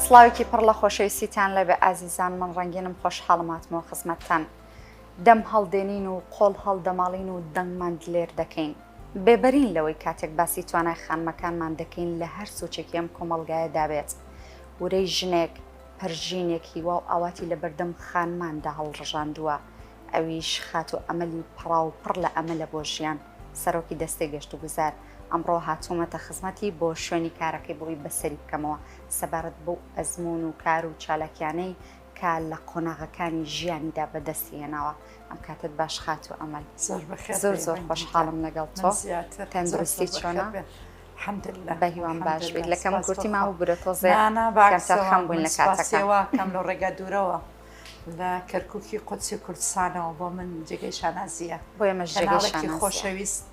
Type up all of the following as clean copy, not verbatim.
سڵاوێکی پڕ لە خۆشەویستیتان لەبێ ئازیزان من ڕەنگینم خۆشحاڵم هاتمەوە خزمەتتان دەم هەڵدێنین و قۆڵ هەڵدەماڵین و دەنگمان دلێر دەکەین بێبەرین لەوەی کاتێک باسی توانای خانمەکانمان دەکەین لە هەر سوچێکی ئەم کۆمەڵگایەدا بێت ورەی ژنێک پەرژینێک هیوا و ئاواتی لە بەردەم خانماندا هەڵڕژاندووە ئەویش خاتوو ئەمەلی پڕاو پڕ لە ئەمەلە بۆ ژیان، سەرۆکی دەستەی گەشتوگوزار، ئەمڕۆ هاتوومەتە خزمەتی بۆ شوێنی کارەکەی بۆی بەسەری بکەمەوە سەبارەت بەو ئەزموون و کار و چالاکیانەی کە لە قۆناغەکانی ژیانیدا بەدەستی هێناوە. ئەم کاتەت باش خاتوو ئەمەل. زۆر بەخێر زۆر بێی زۆر ڕەنگین خۆشحاڵم گیان. لەگەڵ من تۆ. زیاتر. زۆر تەندروستی زۆر بەخێر چۆنە؟ بێن. الحمدللە بە هیوام باش بیت. الحمدللە لە کەم سپاس بۆ کورتی خوا. ماوە بورە تۆزێ نا نا کەمتەرخەم بەعکسەوە بووین من لە سپاسی کاتەکە. ئەوە ئەکەم لەو ڕێگا دوورەوە لە کەرکوکی قودسی کوردستانەوە بۆ من جێگەی شانازییە بۆ ئێمەش جێگەی کەناڵێکی شانازییە. خۆشەویست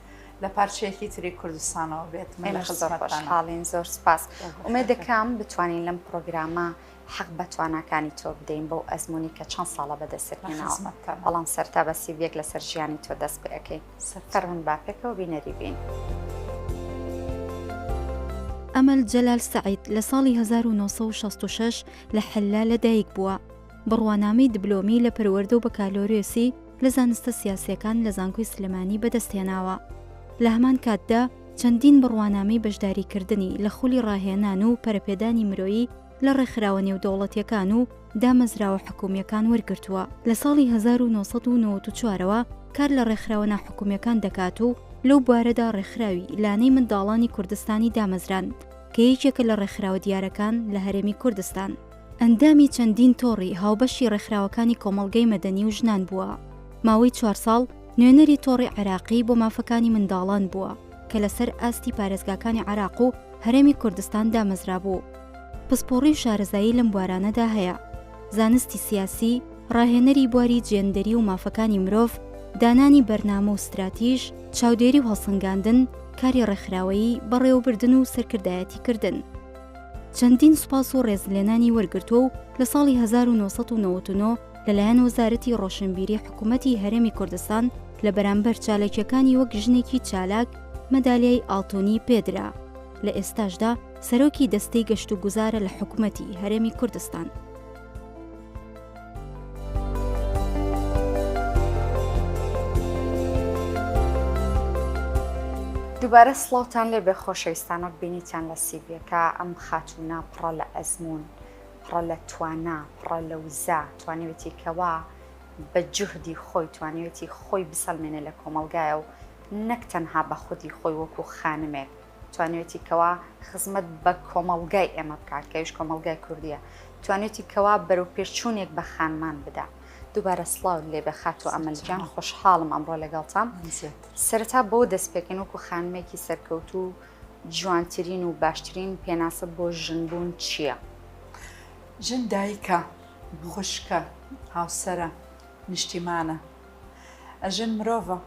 لە پارچەیەکی تری کوردستانەوە بێت من لە ئێمەش زۆر خزمەتتانم. خۆشحاڵین زۆر سپاس. زۆر ئومێد بەخێر بێن. دەکەم بتوانین لەم پڕۆگرامە حەق بە تواناکانی تۆ بدەین بەو ئەزموونەی کە چەند ساڵە بەدەستت لە هێناوە. خزمەتتانم. بەڵام سەرەتا بە سیڤییەک لەسەر ژیانی تۆ دەست پێ ئەکەین. سەرچاوە. فەرموون با پێکەوە بینەری بین. ئەمەل جەلال سەعید لە ساڵی 1966 لە حللە لەدایک بووە. بڕوانامەی دبلۆمی لە پەروەردە و بەکالۆریۆسی لە زانستە سیاسییەکان لە زانکۆی سلێمانی بەدەستهێناوە. لە هەمان کاتدا چەندین بڕوانامەی بەشداریکردنی لە خولی ڕاهێنان و پەرەپێدانی مرۆیی لە ڕێکخراوە نێودەوڵەتییەکان و دامەزراوە حکومییەکان وەرگرتووە. لە ساڵی 1994 ەوە کار لە ڕێکخراوە ناحکومییەکان دەکات و لەو بوارەدا ڕێکخراوی لانەی منداڵانی کوردستانی دامەزراند کە یەکێکە لە ڕێکخراوە دیارەکان لە هەرێمی کوردستان. ئەندامی چەندین تۆڕی هاوبەشی ڕێکخراوەکانی کۆمەڵگەی مەدەنی و ژنان بووە. ماوەی چوار ساڵ نوێنەری تۆڕی عێراقی بۆ مافەکانی منداڵان بووە کە لەسەر ئاستی پارێزگاکانی عێراق و هەرێمی کوردستان دامەزرابوو. پسپۆڕی و شارەزایی لەم بوارانەدا هەیە، زانستی سیاسی، ڕاهێنەری بواری جێندەری و مافەکانی مرۆڤ، دانانی بەرنامە و ستراتیژ، چاودێری و هەڵسەنگاندن، کاری ڕێکخراوەیی، بەڕێوەبردن و سەرکردایەتیکردن. چەندین سوپاس و ڕێزلێنانی وەرگرتووە و لە ساڵی 1999 لەلایەن وەزارەتی ڕۆشنبیری حکوومەتی هەرێمی کوردستان لە بەرامبەر چالاکییەکانی وەک ژنێکی چالاک مەدالیای ئاڵتونی پێدرا. لە ئێستاشدا سەرۆکی دەستەی گەشتوگوزارە لە حکوومەتی هەرێمی کوردستان. دووبارە سڵاوتان لێ بێ خۆشەویستان وەک بینیتان لە سیڤیەکە ئەم خاتوونە پڕە لە ئەزموون پڕە لە توانا پڕە لە وزە توانیوێتی کەوا بە جوهدی خۆی توانیوێتی خۆی بسەلمێنێ لە کۆمەڵگایە و نەک تەنها بە خودی خۆی وەکو خانمێک توانیوێتی کەوا خزمەت بە کۆمەڵگای ئێمە بکات کە ئەویش کۆمەڵگای کوردیە توانیوێتی کەوا بەرەو پێشچوونێک بە خانمان بدا دووبارە سڵاوت لێبێ خاتوو ئەمەل گیان خۆشحاڵم ئەمڕۆ لەگەڵتام سەرەتا بۆ دەست پێکەین وەکو خانمێکی سەرکەوتوو جوانترین و باشترین پێناسە بۆ ژنبوون چییە؟ ژن دایکە، خوشکە، هاوسەرە، نیشتیمانە. ژن مرۆڤە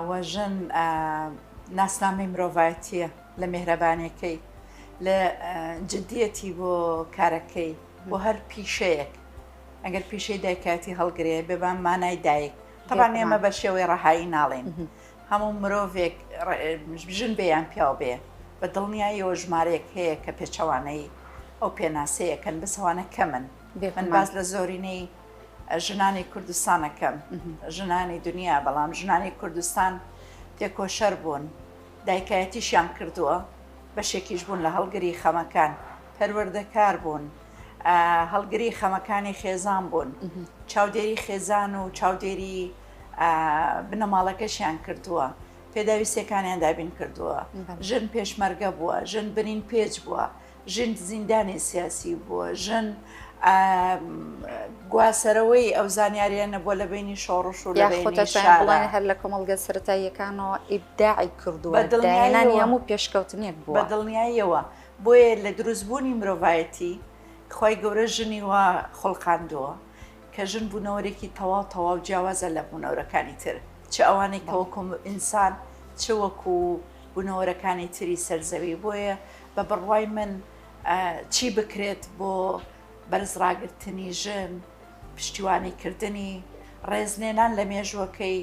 و ژن ناسنامەی مرۆڤایەتییە لە میهرەبانیەکەی، لە جدیەتی بۆ کارەکەی، بۆ هەر پیشەیەک. ئەگەر پیشەی دایکایەتی هەڵگرێ بێ بە مانای دایک. تەبعەن ئێمە بە شێوەی ڕەهایی ناڵێین. هەموو مرۆڤێک ژن بێ یان پیاو بێ بە دڵنیاییەوە ژمارەیەک هەیە کە پێچەوانەی ئەو پێناسەیەکەن بەس ئەوانە کەمن. من باس لە زۆرینەی ژنانی کوردستان ئەکەم، ژنانی دنیا، بەڵام ژنانی کوردستان تێکۆشەر بوون، دایکایەتیشیان کردووە، بەشێکیش بوون لە هەڵگری خەمەکان، پەروەردەکار بوون، هەڵگری خەمەکانی خێزان بوون، چاودێری خێزان و چاودێری بنەماڵەکەشیان کردووە، پێداویستیەکانیان دابین کردووە، ژن پێشمەرگە بووە، ژن برین پێچ بووە، ژن زیندانی سیاسی بووە، ژن گواستەرەوەی ئەو زانیارییانە بووە لە بەینی شۆڕش و لە بەینی شارا. هەر لە کۆمەڵگە سەرەتاییەکانەوە ئیبداعی کردووە، داهێنانی هەموو پێشکەوتنێک بووە. بە دڵنیاییەوە، بۆیە لە دروستبوونی مرۆڤایەتی خوای گەورە ژنی وا خوڵقاندووە کە ژن بوونەوەرێکی تەواو تەواو جیاوازە لە بوونەوەرەکانی تر، چ ئەوانەی کە وەکو ئینسان چ وەکو بوونەوەرەکانی تری سەر زەوی، بۆیە بە بڕوای من چی بکرێت بۆ بەرز ڕاگرتنی ژن، پشتیوانی کردنی، ڕێزلێنان لە مێژووەکەی،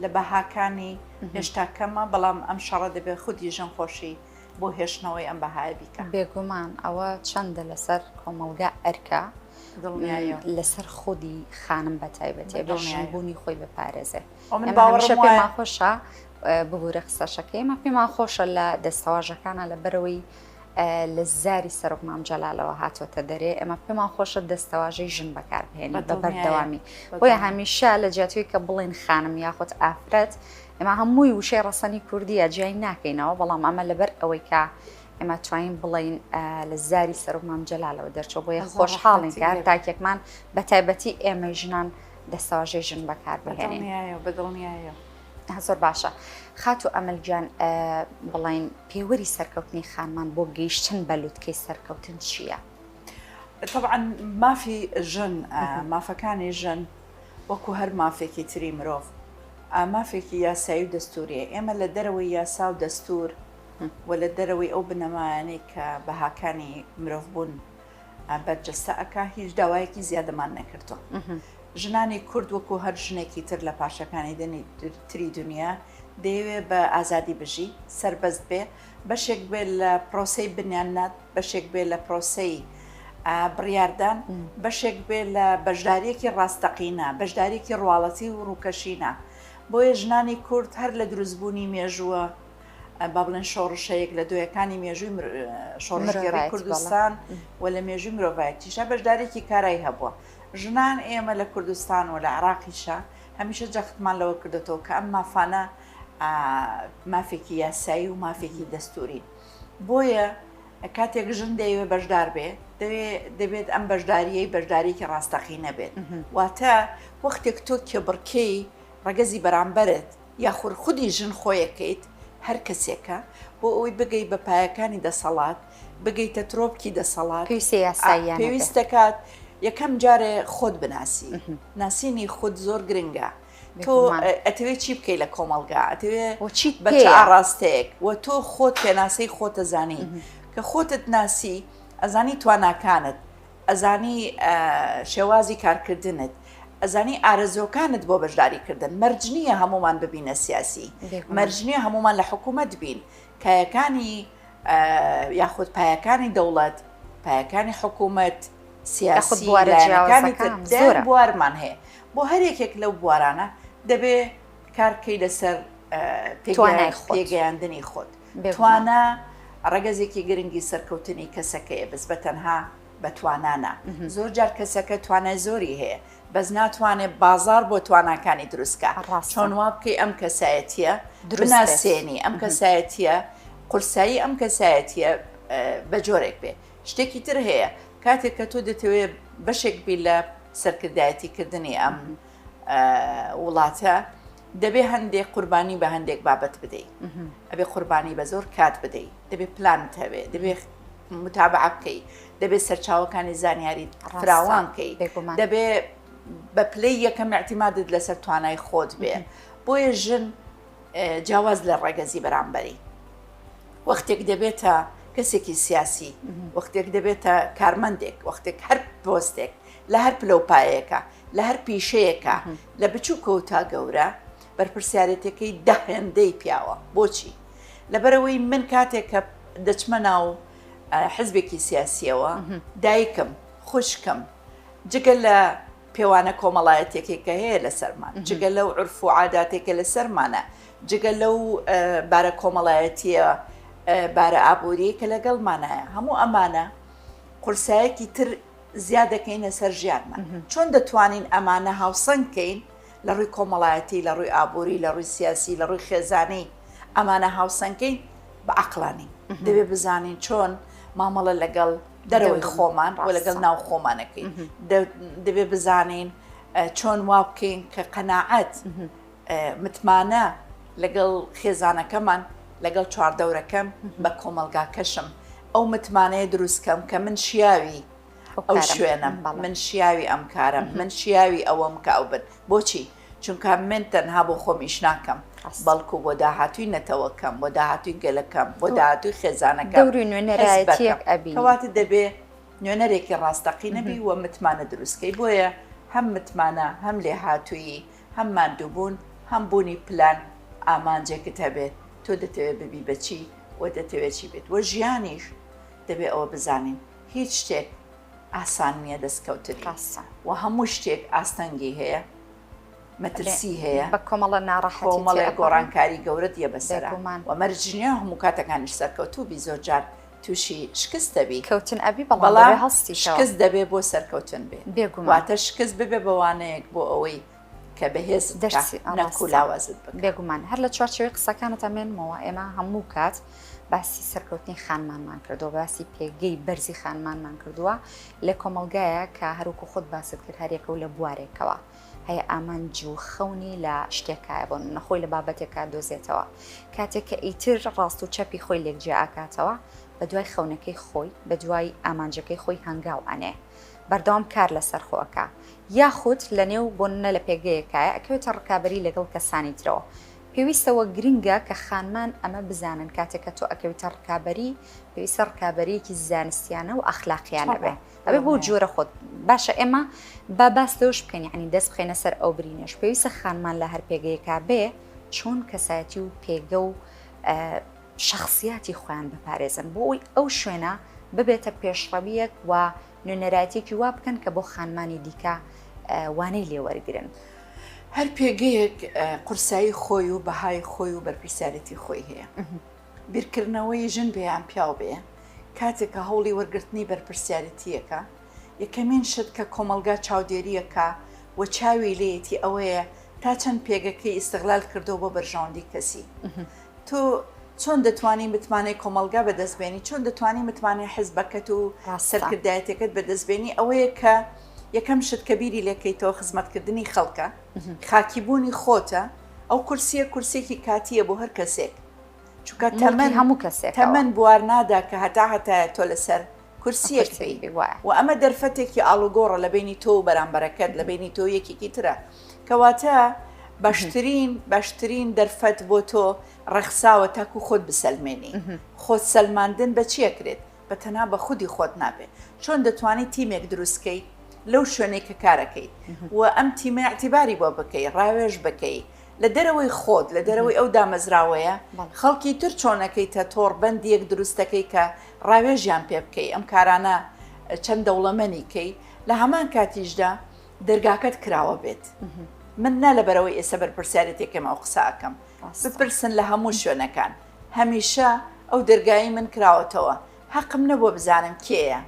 لە بەهاکانی، هێشتا کەمە، بەڵام ئەم شەڕە دەبێت خودی ژن خۆشی. بۆ هێشتنەوەی ئەم بەهایە بیکا. بێگومان ئەوە چەندە لەسەر کۆمەڵگا ئەرکە، دڵنیایە. لەسەر خودی خانم بە تایبەتی ئەبێ ژنبوونی خۆی بپارێزێ. من ئێمە باوەڕم هەمیشە وایە. پێمان خۆشە ببورە قسەشەکەی ئێمە پێمان خۆشە لە دەستەواژەکانە لەبەرەوەی لە زاری سەرۆک مام جەلالەوە هاتۆتە دەرێ ئێمە پێمان خۆشە دەستەواژەی ژن بەکار بهێنین بە بەردەوامی بۆیە هەمیشە لە جیاتوی کە بڵێن خانم یاخود ئافرەت ئێمە هەمووی وشەی ڕەسەنی کوردیە جیای ناکەینەوە بەڵام ئەمە لەبەر ئەوەی کە ئێمە توانین بڵین لە زاری سەرۆک مام جەلالەوە دەرچوو بۆیە خۆشحاڵین کە هەر تاکێکمان بە تایبەتی ئێمەی ژنان دەستەواژەی ژن بەکار بهێنین. بەدڵنیایەوە. زۆر باشە خاتوو ئەمەل گیان بڵێن پێوەری سەرکەوتنی خانمان بۆ گەیشتن بە لوتکەی سەرکەوتن چییە؟ طبعا مافی ژن مافەکانی ژن وەکو هەر مافێکی تری مرۆڤ مافێکی یاسایی و دەستوریە ئێمە لە دەرەوەی یاسا و دەستور و لە دەرەوەی ئەو بنەمایانەی کە بەهاکانی مرۆڤ بوون بەرجەستە ئەکا هیچ داوایەکی زیادەمان نەکردووە. ژنانی کورد وەکو هەر ژنێکی تر لە پارچەکانی تری دنیا دەیەوێ بە ئازادی بژی، سەربەست بێ، بەشێک بێ لە پرۆسەی بنیاننات، بەشێک بێ لە پرۆسەی بڕیاردان، بەشێک بێ لە بەشدارییەکی ڕاستەقینە، بەشدارییەکی ڕواڵەتی و ڕووکەشی نا. بۆیە ژنانی کورد هەر لە دروستبوونی مێژووە، با بڵێن شۆڕشەیەک لە دۆیەکانی مێژووی شۆڕشگێڕی کوردستان و لە مێژووی مرۆڤایەتیشا بەشدارێکی کارای هەبووە. ژنان ئێمە لە کوردستان و لە عێراقیشا هەمیشە جەختمان لەوە کردۆتەوە کە ئەم مافانە مافێکی یاسایی و مافێکی دەستوورین. بۆیە کاتێک ژن دەیەوێت بەشدار بێ دەبێت ئەم بەشداریەی بەشداریکی ڕاستەقینە بێت. واتە وەختێک تۆ کێبڕکێی ڕەگەزی بەرامبەرت یاخود خودی ژن خۆیەکەیت، هەر کەسێکە، بۆ ئەوەی بگەی بە پایەکانی دەسەڵات، بگەیتە ترۆپکی دەسەڵات، پێویستە یاساییانە بێ. پێویست دەکات یەکەم جارێ خۆت بناسی. ناسینی خود زۆر گرنگە. تۆ ئەتەوێ چی بکەی لە کۆمەڵگا، ئەتەوێ چیت بە چ ئاڕاستەیەک و تۆ خۆت پێناسەی خۆتەزانی. کە خۆتت ناسی، ئەزانی تواناکانت، ئەزانی شێوازی کارکردنت، ئەزانی ئارەزووەکانت بۆ بەشداریکردن، مەرج نییە هەموومان ببینە سیاسی، مەرج نییە هەموومان لە حکوومەت بین، کایەکانی یاخود پایەکانی دەوڵەت، پایەکانی حکوومەت، سیاسی، لایەنەکانی تر، دەیان بوارمان هەیە، بۆ هەر یەکێک لەو بوارانە دەبێ کار بکەی لەسەر پێگەیاندنی خۆت. توانا ڕەگەزێکی گرنگی سەرکەوتنی کەسەکەیە بەس بە تەنها بە توانا نا. زۆر جار کەسەکە توانای زۆری هەیە بەس ناتوانێ بازاڕ بۆ تواناکانی دروست کا. چۆن وا بکەی ئەم کەسایەتیە بناسێنی، ئەم کەسایەتیە قورسایی ئەم کەسایەتیە بە جۆرێک بێ. شتێکی تر هەیە کاتێک کە تۆ دەتەوێ بەشێک بی لە سەرکردایەتی کردنی ئەم وڵاتە دەبێ هەندێک قوربانی بە هەندێک بابەت بدەی ئەبێ قوربانی بە زۆر کات بدەی دەبێ پلانت هەبێ دەبێ متابعە بکەی دەبێ سەرچاوەکانی زانیاری فراوان کەی دەبێ بە پلەی یەکەم اعتمادت لەسەر توانای خۆت بێ بۆیە ژن جیاواز لە ڕەگەزی بەرامبەری وەختێک دەبێتە کەسێکی سیاسی وەختێک دەبێتە کارمەندێک وەختێک هەر پۆستێک لە هەر پلە و پایەیەکا، لە هەر پیشەیەکا، لە بچووکەوە تا گەورە، بەرپرسیارێتیەکەی دە هێندەی پیاوە. بۆچی؟ لەبەرئەوەی من کاتێک کە دەچمە ناو حزبێکی سیاسییەوە، دایکم، خوشکم، جگە لە پێوانە کۆمەڵایەتیەکەی کە هەیە لەسەرمان، جگە لەو عورف و عاداتێک کە لەسەرمانە، جگە لەو بارە کۆمەڵایەتییە، بارە ئابووریەی کە لەگەڵمانایە، هەموو ئەمانە قورسایەکی تر زیاد دەکەینە سەر ژیانمان چۆن دەتوانین ئەمانە هاوسەنگ کەین لە ڕووی کۆمەڵایەتی لە ڕووی ئابووری لە ڕووی سیاسی لە ڕووی خێزانی ئەمانە هاوسەنگکەین بە عقلانی دەبێ بزانین چۆن مامەڵە لەگەڵ دەرەوەی خۆمان و لەگەڵ ناو خۆمانەکەین دەبێ بزانین چۆن وا بکەین کە قەناعەت متمانە لەگەڵ خێزانەکەمان لەگەڵ چواردەورەکەم بە کۆمەڵگاکەشم ئەو متمانەیە دروست کەم کە من شیاوی ئەو شوێنەم من شیاوی ئەم کارەم من شیاوی ئەوەم کە ئەو بن بۆچی چونکە من تەنها بۆ خۆم ئیش ناکەم بەڵکو بۆ داهاتووی نەتەوەکەم بۆ داهاتووی گەلەکەم بۆ داهاتووی خێزانەکەم دەوری نوێنەرایەتیەک ئەبینی کەواتە دەبێ نوێنەرێکی ڕاستەقینە بی و متمانە دروستکەی بۆیە هەم متمانە هەم لێهاتوویی هەم ماندووبوون هەم بوونی پلان ئامانجێکت هەبێت تۆ دەتەوێت ببی بە چی؟ و دەتەوێت چی بێت وە ژیانیش دەبێ ئەوە بزانین هیچ شتێک ئاسان نییە دەستکەوتنی ڕاستە. و هەموو شتێک ئاستەنگی هەیە مەترسی هەیە بە کۆمەڵە ناڕەحەتی کۆمەڵێ تێئەپەڕن. گۆڕانکاری گەورەت یە بەسەرا بێگومان. و مەرج نییە هەموو کاتەکانیش سەرکەوتوو بی زۆر جار تووشی شکست دەبی. کەوتن ئەبی بەڵام بەڵام دەبێ هەڵستیتەوە. شکست دەبێ بۆ سەرکەوتن بێ. بێگومان. واتە شکست ببێ بە وانەیەک بۆ ئەوەی کە بەهێزت بکا دەرسی نەکو ڕاستە. لاوازت بکا. بێگومان. هەر لە چوارچێوەی قسەکانت ئەمێنمەوە ئێمە هەموو کات باسی سەرکەوتنی خانمانمان کردووە، باسی پێگەی بەرزی خانمانمان کردووە لە کۆمەڵگایە کە هەروەکو خۆت باست کرد هەریەکە و لە بوارێکەوە هەیە ئامانج و خەونی لە شتێکایە بۆ نمونە خۆی لە بابەتێکا دۆزێتەوە کاتێک کە ئیتر ڕاست و چەپی خۆی لێک جیا ئاکاتەوە بە دوای خەونەکەی خۆی بە دوای ئامانجەکەی خۆی هەنگاو ئەنێ بەردەوام کار لەسەر خۆ ئەکا یاخود لە نێو بۆ نمونە لە پێگەیەکایە ئەکەوێتە ڕکابەری لەگەڵ کەسانی ترەوە پێویستە وە گرنگە کە خانمان ئەمە بزانن کاتێک کە تۆ ئەکەویتە ڕکابەری پێویستە ڕکابەریەکی زانستیانە و ئەخلاقیانە بێ ئەبێ بۆ جۆرە خۆت باشە ئێمە با باس لەوەش بکەین یعنی دەست بخەینە سەر ئەو برینەش پێویستە خانمان لە هەر پێگەیەکا بێ چۆن کەسایەتی و پێگە و شخصیاتی خۆیان بپارێزن بۆ ئەوی ئەو شوێنە ببێتە پێشڕەویەک و نوێنەرایەتیەکی وا بکەن کە بۆ خانمانی دیکە وانەی لێ وەرگرن. هەر پێگەیەک قورسایی خۆی و بەهای خۆی و بەرپرسیارێتی خۆی هەیە. بیرکردنەوەی ژن بێ یان پیاو بێ، کاتێک کە هەوڵی وەرگرتنی بەرپرسیارێتییەکە، یەکەمین شت کە کۆمەڵگا چاودێرییەکە و چاوی لێیەتی ئەوەیە تا چەند پێگەکەی ئیستغلال کردووە بۆ بەرژەوەندی کەسی. تۆ چۆن دەتوانی متمانەی کۆمەڵگا بەدەست بێنی، چۆن دەتوانی متمانەی حزبەکەت و سەرکردایەتیەکەت بەدەست بێنی، ئەوەیە کە یەکەم شت کە بیری لێکەیتەوە خزمەتکردنی خەڵکە، خاکیبوونی خۆتە، ئەو کورسیە کورسیەکی کاتیە بۆ هەر کەسێک، چونکە تەمەن هەموو کەسێک تەمەن بوار نادا کە هەتا هەتایە تۆ لەسەر کورسیەک بی و ئەمە دەرفەتێکی ئاڵوگۆڕە لە بینی تۆ و بەرامبەرەکەت لە بینی تۆ یەکێکی ترە کەواتە باشترین باشترین دەرفەت بۆ تۆ ڕەخساوە تاکو خۆت بسەلمێنی خۆت سەلماندن بە چیە کرێت بە تەنها بە خودی خۆت نابێ چۆن دەتوانی تیمێک دروستکەی لەو شوێنەی کە کارەکەی و ئەم تیمە اعتیباری بۆ بکەی ڕاوێژ بکەی لە دەرەوەی خۆت، لە دەرەوەی ئەو دامەزراوەیە، خەڵکی تر چۆنەکەیتە تۆڕبەندییەک دروستەکەی کە ڕاوێژیان پێ بکەی، ئەم کارانە چەند دەوڵەمەنی کەی، لە هەمان کاتیشدا دەرگاکەت کراوە بێت. من نا لەبەرئەوەی ئێستا بەرپرسیارێتیەکەم ئەو قسە ئەکەم. بپرسن لە هەموو شوێنەکان. هەمیشە ئەو دەرگایەی من کراوەتەوە. هەقم نەبووە بزانم کێیە.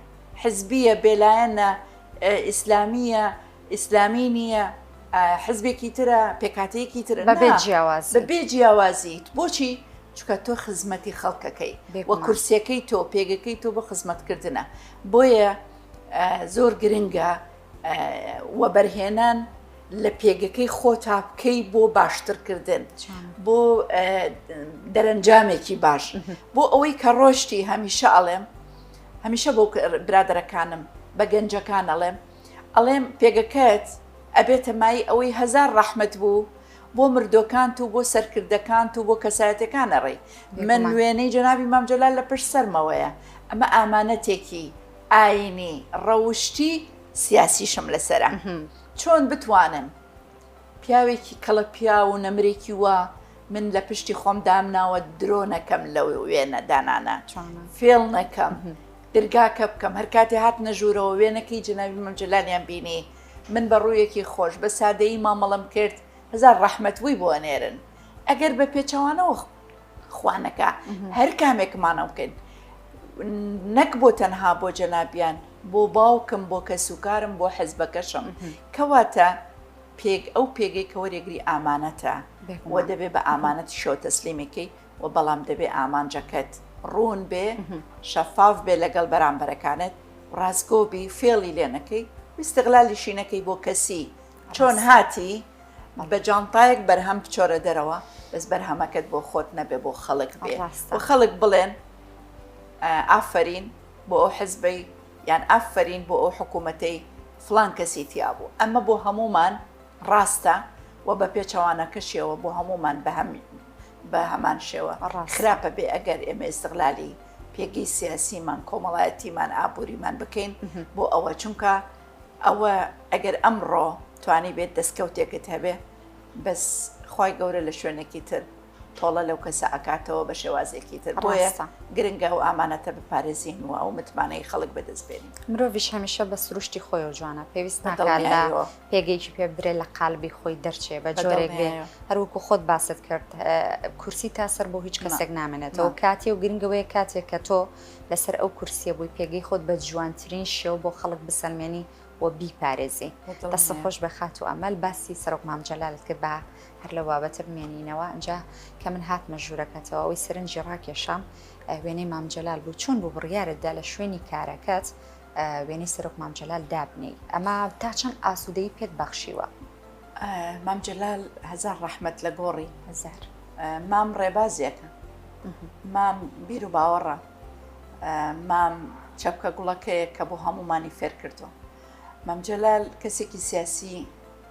حزبییە، بێلایەنە، ئیسلامییە، ئیسلامی نییە، حزبێکی ترە، پێکهاتەیەکی ترە، بەبێ جیاوازی. بەبێ جیاوازی. بۆچی؟ چونکە تۆ خزمەتی خەڵکەکەی و کورسیەکەی تۆ، پێگەکەی تۆ بۆ خزمەتکردنە. بۆیە زۆر گرنگە وەبەرهێنان لە پێگەکەی خۆتا بکەی بۆ باشترکردن، بۆ دەرەنجامێکی باش، بۆ ئەوەی کە ڕۆشتی هەمیشە ئەڵێم، هەمیشە بۆ برادەرەکانم، بە گەنجەکان ئەڵێم، ئەڵێم پێگەکەت ئەبێتە مایەی ئەوەی هەزار ڕەحمەت بوو بۆ مردۆکانت و بۆ سەرکردەکانت و بۆ کەسایەتەکان ئەڕێی من وێنەی جەنابی مام جەلال لە پشت سەرمەوەیە ئەمە ئامانەتێکی ئاینی ڕەوشتی سیاسیشم لەسەرە چۆن بتوانم پیاوێکی کەڵە پیاو و نەمرێکی وا من لە پشتی خۆم دامناوە درۆ نەکەم لەو وێنە دانانە فێڵ نەکەم درگاکە بکەم هەر کاتێ هاتنە ژوورەوە وێنەکەی جەنابی مام جەلالیان بینی من بە ڕوویەکی خۆش بە سادەیی مامەڵەم کرد هەزار ڕەحمەت بووی بۆ ئەنێرن ئەگەر بە پێچەوانەوە خوا نەکا هەر کامێکمانە بکەین نەک بۆ تەنها بۆ جەنابیان بۆ باوکم بۆ کەسوکارم بۆ حزبەکەشم کەواتە پێگ ئەو پێگەی کە وەرێگری ئامانەتە و دەبێ بە ئامانەتیشەوە تەسلیمی کەی و بەڵام دەبێ ئامانجەکەت ڕوون بێ شەفاف بێ لەگەڵ بەرامبەرەکانت ڕاستگۆ بی فێڵی لێ نەکەی و ئیستغلالیشی نەکەی بۆ کەسی چۆن هاتی بە جانتایەک بەرهەم بچۆرە دەرەوە بەس بەرهەمەکەت بۆ خۆت نەبێ بۆ خەڵک بێ و خەڵک بڵێن ئافەرین بۆ ئەو حزبەی یان ئافەرین بۆ ئەو حکوومەتەی فڵان کەسی تیا بوو ئەمە بۆ هەموومان ڕاستە و بە پێچەوانەکەشیەوە بۆ هەموومان بە هەمان شێوە خراپە بێ ئەگەر ئێمە ئیستغلالی پێگەی سیاسیمان کۆمەڵایەتیمان ئابووریمان بکەین بۆ ئەوە چونکە ئەوە ئەگەر ئەمڕۆ توانی بێت دەستکەوتێکت هەبێ بەس خوای گەورە لە شوێنێکی تر. تۆڵە لەو کەسە ئەکاتەوە بە شێوازێکی تر. بۆیە گرنگە ئەو ئامانەتە بپارێزین و ئەو متمانەی خەڵک بەدەست بێنین. مرۆڤیش هەمیشە بە سروشتی خۆیەوە جوانە، پێویست ناکات لە پێگەیەکی پێ بدرێت لە قالبی خۆی دەرچێ، بە جۆرێک بێ هەر وەکو خۆت باست کرد کورسی تا سەر بۆ هیچ کەسێک نامێنێتەوە کاتێ و گرنگەوەیە کاتێک کە تۆ لەسەر ئەو کورسیە بووی پێگەی خۆت بە جوانترین شێوە بۆ خەڵک بسەلمێنی و بیپارێزی. دەستت خۆش بێ خاتوو ئەمەل، باسی سەرۆک مام جەلالت کرد با هەر لەو بابەتە بمێنینەوە، ئینجا کە من هاتمە ژوورەکەتەوە ئەوەی سەرنجی ڕاکێشام وێنەی مام جەلال بوو، چۆن بوو بڕیارت دا لە شوێنی کارەکەت وێنەی سەرۆک مام جەلال دابنێی؟ ئەمە تا چەند ئاسوودەیی پێت بەخشیوە؟ مام جەلال هەزار ڕەحمەت لە گۆڕی. هەزار. مام ڕێبازێکە، مام بیر و باوەڕە، مام چەپکە گوڵەکەیە کە بۆ هەموومانی فێر کردووە. مام جەلال کەسێکی سیاسی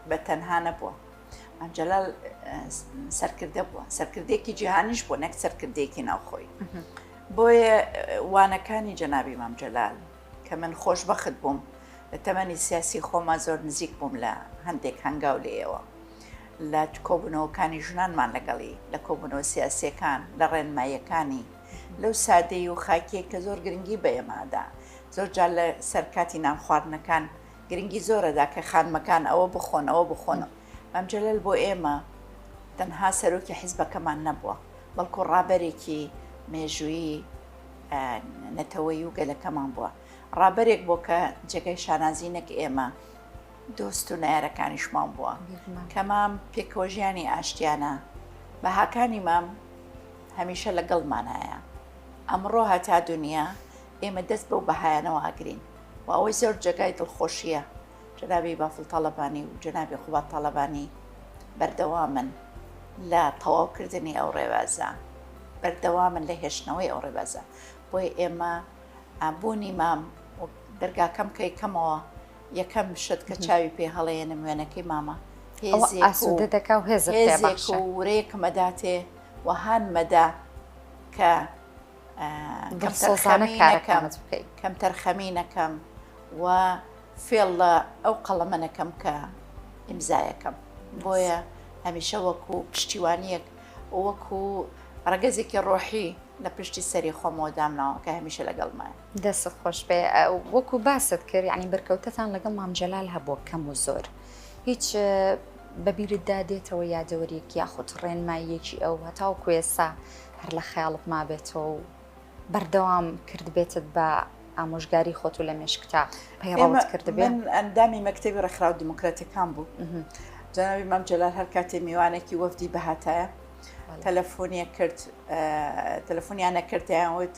بە تەنها نەبووە. مام جەلال سەرکردە بووە، سەرکردێکی جیهانیش بووە نەک سەرکردێکی ناوخۆی. بۆیە وانەکانی جەنابی مام جەلال کە من خۆشبەخت بووم لە تەمەنی سیاسی خۆما زۆر نزیک بووم لە هەندێک هەنگاو لێیەوە لە کۆبوونەوەکانی ژنانمان لەگەڵی لە کۆبوونەوە سیاسیەکان لە ڕێنماییەکانی لەو سادەی و خاکیە کە زۆر گرنگی بە ئێمەدا زۆر جار لە سەر کاتی نان خواردنەکان گرنگی زۆرەدا کە خانمەکان ئەوە بخۆن ئەوە بخۆن مام جەلال بۆ ئێمە تەنها سەرۆکی حیزبەکەمان نەبووە بەڵکو ڕابەرێکی مێژوویی نەتەوەیی و گەلەکەمان بووە ڕابەرێک بۆ کە جێگای شانازی نەک ئێمە دۆست و نارەکانیشمان بووە کە مام پێکەوە ژیانی ئاشتیانە بەهاکانی مام هەمیشە لەگەڵمانایە ئەمڕۆ هەتا دنیا ئێمە دەست بەو بەهایانەوە ئەگرین و ئەوەی زۆر جێگای دڵخۆشییە جەنابی بافڵ تاڵەبانی و جەنابی قوباد تاڵەبانی بەردەوامن لە تەواوکردنی ئەو ڕێبازە، بەردەوامن لە هێشتنەوەی ئەو ڕێبازە. بۆیە ئێمە بوونی مام و دەرگاکەم کە یەکەمەوە یەکەم شت کە چاوی پێ هەڵێنم وێنەکەی مامە هێزێک ئاسوودە دەکا و هێزت پێ هێزێک و ورەیەکم ئەداتێ و هانمەدا کە دڵسۆزانە کارەکانت بکەی. کەمتەرخەمی نەکەم و فێڵ لە ئەو قەڵەمە نەکەم کە ئیمزایەکەم. بۆیە هەمیشە وەکو پشتیوانییەک و وەکو ڕەگەزێکی ڕۆحی لە پشتی سەری خۆمەوە دامناوە کە هەمیشە لەگەڵمایە. دەستت خۆش بێ. وەکو باست کرد یانی بەرکەوتەتان لەگەڵ مام جەلال هەبووە کەم و زۆر. هیچ بە بیرتدا دێتەوە یادەوەرییەک یاخود ڕێنماییەکی ئەو هەتاوەکو ئێستا هەر لە خەیاڵت مابێتەوە و بەردەوام کردبێتت بە ئامۆژگاری خۆت و لە مێشکتا پەیڕەوت کردبێ؟ من ئەندامی مەکتەبی ڕێکخراوە دیموکراتیەکان بوو. جەنابی مام جەلال هەر کاتێ میوانێکی وەفدی بهاتایە تەلەفۆنیە کرد تەلەفۆنیانە کرد یان وت